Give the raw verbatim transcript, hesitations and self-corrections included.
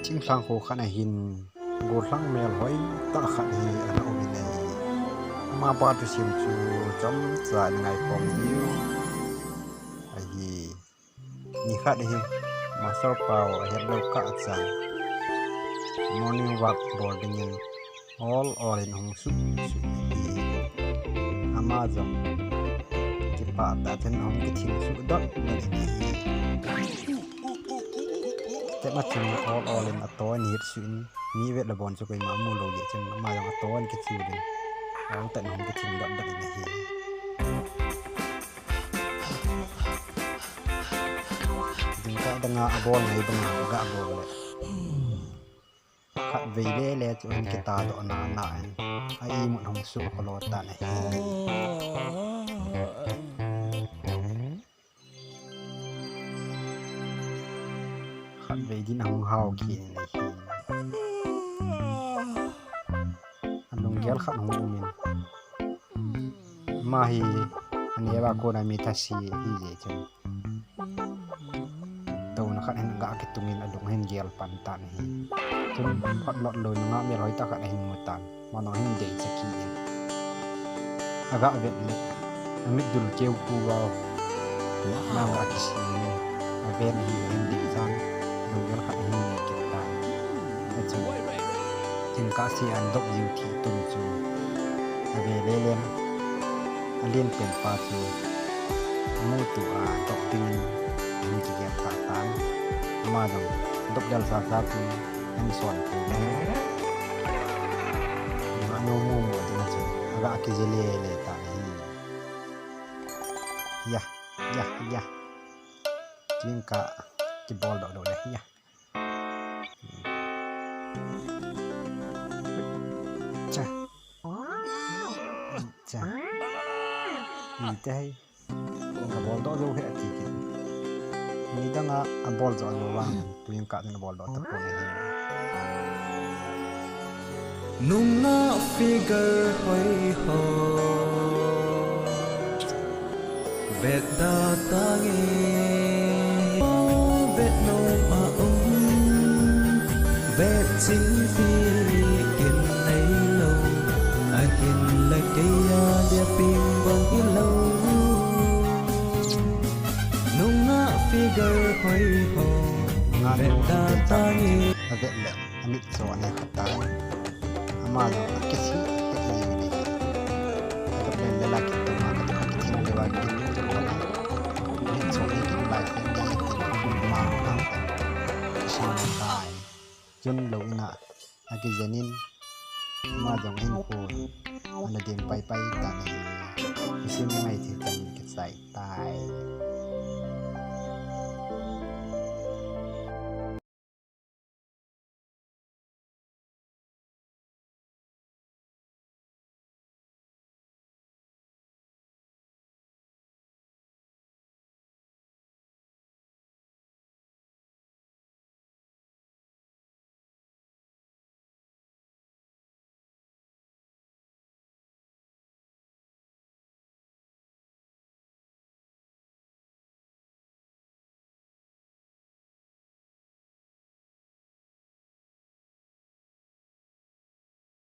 Thinglhang kho khat ahin, gollhang melhoi tah khat hi ana um in ahi. Amapa thusim chu chomcha in ngaikhom diu ahi. Nikhat hi Master pau ahetlou kah chan morning walk bol dingin ol ol in ahung suh suh in ahi. Ama jong kipah tah chun ahung kithing suh dot in ahi. Step a chun ol ol in ato in ahit suh in, mi vet le bon chu koima mu lou jeh chun ama jong ato in kichil in, ol tah in ahung kithing dot dot in ahi. Jingkah danga abol ngai banga aga bol le, khatvei lele chu ahin kitadoh na na in, a imut ahung suh kholo tan ahi. Khatvei din ahung hao kit in ahi. Alunggel khat ahung um in, ama hi aneo a kona mi thase ahijeh chun, touna khat hin aga kitung in alung ahin gel pan tan ahi. Chun phatlot lou in nungah melhoi tah khat ahin mu tan. Ama jong ahin deicha kit in, aga vet le, amit dul keu pu va, nang aga kisem in, aven ahi, ahin deichan, lunggel khat ahin ne kit tan. Achun, jingkah sea adop jiu thih tun chu ave lele in, alen pen pa chu amutu a dop dingin ahin kigel tah tan. Ama jong dop del sasa chun ahin son pu le, nungah nou mu mu ding a chun aga kije lele tan ahi. Ya, ya, ya. Jingkah kibol doh doh le, ya. Cha. Cha. Ite hi. Kabol doh jou ahi ati kit. Midang a abol jou jou vang, tu jingkah chun abol doh tapon ahi. Nungah figure hoi ho. Vet da tange, vet nom a um, vet chingpi kin nei lou, ahinla kei a dia ping bang hilou. Nungah figure hoi ho, vet da tange. Avet le, amit cho ane khat tai. Ama jong akisih, akisih ni. Avet le, le la kitu ma, katu akisih le wa kitu ma. Ni so ni kin lai se ni, ma na. Kisih tai. Chun lou ina, akijen in. Ama jong hin ko. Ana din pai pai ta ni. Kisih ni mai thi ta ni kisai tai.